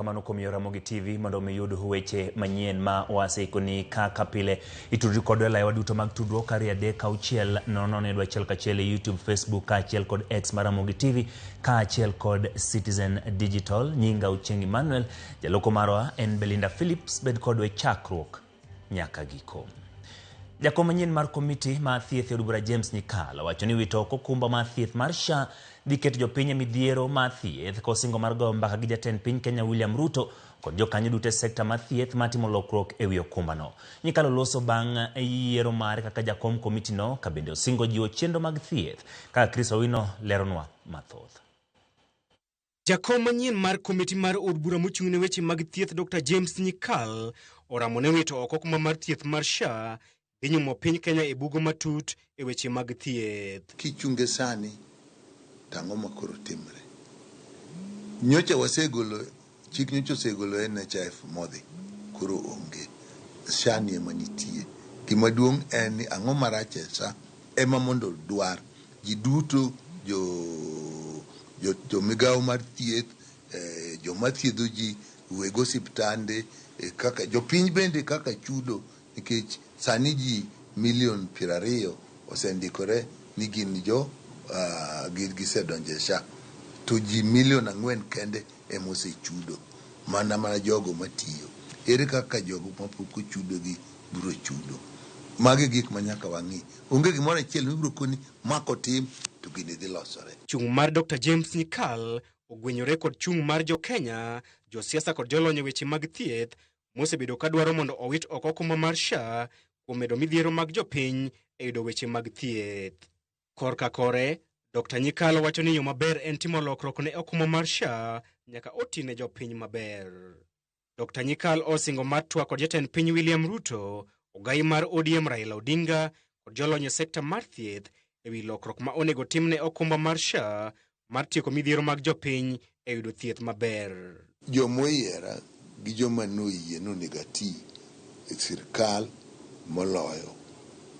Kamano kuom yor Ramogi TV mondo mi yud weche manyien ma waseikoni kaka pile. Itudri kodwa e laiwa duto mag tudruok 2 3 6 0 0 1 1 e YouTube, Facebook kaachiel kod X mar Ramogi TV kaachiel kod Citizen Digital. Nyinga Ochieng' Emmanuel, jaloko marwa en Belinda Phillips. Bed kodwa e chakruok nyaka giko. Jakom manyien mar komiti mar thieth e od bura James Nyikal owacho ni wito oko okumba mar thieth mar SHA dhi keto jopiny e midhiero mar thieth kosingo mar goyo mbaka gi jatend piny Kenya William Ruto kod jokanyo duto e sekta mar thieth mar timo lokruok e wi okumbano. Nyikal oloso bang' yiero mare kaka jakom komitino ka bende osingo jiwo chenro mag thieth kaka Chris Owino leronwa mathoth. Jakom manyien mar komiti mar od bura mochung' ne weche mag thieth Dr. James Nyikal oramo ne wito oko okumba mar thieth mar SHA dhi nyumo piny Kenya e bugo matut e weche mag thieth. Kichunge sani to ang'o ma koro timre? Nyocha wasegolo chik nyocha osegolo NHIF modhi koro onge. SHA ni ema nitie. Gima duong' en ni ang'o marach e SHA ema mondo dwar ji duto jo jo, jo migawo mar thieth joma thiedho ji weg osiptande kaka jopiny bende kaka chudo nikech sani ji milion 20 osendikore ni gin jo gisedonjo e SHA to ji milion 4 kende ema osechudo mana jogo matiyo. Ere kaka jogo mapok ochudo gi biro chudo? Magi gik ma nyaka wang'i. Onge gimoro achiel mibiro koni ma kotim to gini dhi losore. Chung' mar Dr. James Nyikal ogwenyore kod chung' mar jo Kenya, josiasa kod jolony e weche mag thieth mosebedo ka dwaro mondo owit oko okumba mar SHA kuom medo midhiero mag jopiny e yudo weche mag thieth. Korka kore, Dr. Nyikal wacho ni yo maber en timo lokruok ne okumba mar SHA nyaka oti ne jopiny maber. Dr. Nyikal osingo mar twak kod jatend piny William Ruto, ogai mar ODM Raila Odinga kod jolony e sekta mar thieth ewi lokruok ma onego tim ne okumba mar SHA mar tieko midhiero mag jopiny e yudo thieth maber. Jomoyiera gi joma noyie nonego ati e sirkal moloyo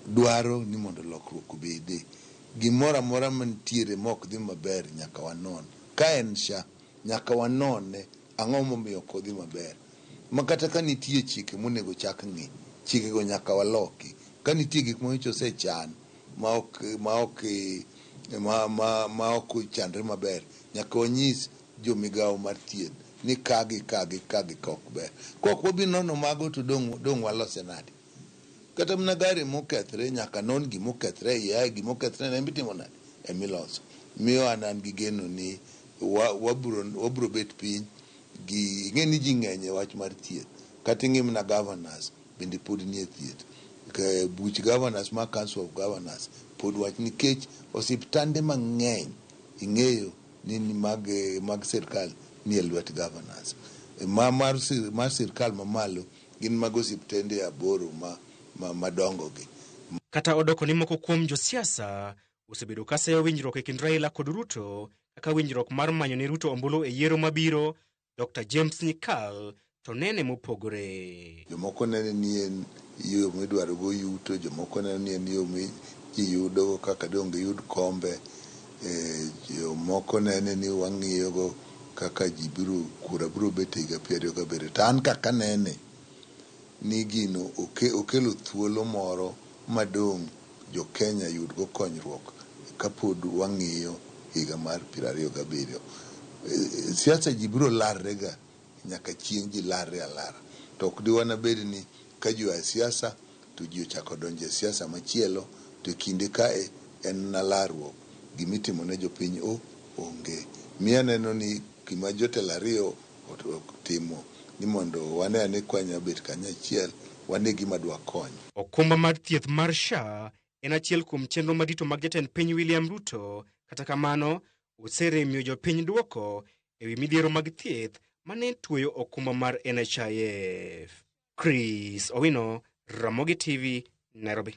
dwaro ni mondo lokruok obede. Gimoro amora mantiere mok dhi maber nyaka wanon. Ka en SHA, nyaka wanone ang'o momiyo ok odhi maber. Ma kata ka nitie chike monego chak ng'i, chikego nyaka waloki. Ka nitie gik manyocha osechan ma ok ochanre maber, nyaka wanyis jomigawo mar thieth ni ka gi ka gi ka gi ka ok ber. Kok wabi nono mago to dong' walose nade? Kata mana gari mokethre nyaka non gimokethre e iye ae gimokethre no emitimo nade? Emiloso. Miyo an gi geno ni wabro bet piny gi ing'e ni ji ng'eny e wach mar thieth. Kata ing'i mana governors bende pod nie thieth. Buch governors ma Council of Governors pod wach nikech osiptande mang'eny ing'eyo ni mag sirkal nie lwet governors. Ma mar sirkal mamalo gin mag osiptende 8 ma madongo gi. Kata odoko ni moko kuom josiasa osebedo ka seyo winjruok e kind Raila kod Ruto kaka winjruok mar manyo ne Ruto ombulu e yiero mabiro, Dr. James Nyikal to nene mopogore. Jomoko nene ni en yo midwarogo yuto, jomoko neno ni en yo mi ji yudogo kaka dong' giyud kombe, jomoko nene ni wang'iyogo kaka ji biro kura biro bet e higa 27. To an kaka anene ni gino okelo thuolo moro madong' jo Kenya yudgo konyruok kapod wang'iyo higa mar 27. Siasa ji biro larre ga nyaka chieng' ji larre alara. To ok diwana bed ni ka ji oa e siasa to ji ochako donjo e siasa machielo to e kinde kae en na larruok. Gimitimo ne jopiny o onge. Miyo aneno ni gima jotelo ariyo timo ni mondo wane ane kwanya bet kanyachiel wane gima dwakony. Okumba mar thieth mar SHA en achiel kuom chenro madito mag jatend piny William Ruto. Kata kamano, oseremiyo jopiny duoko ewi midhiero mag thieth mane tuoyo okumba mar NHIF. Chris Owino, Ramogi TV, Nairobi.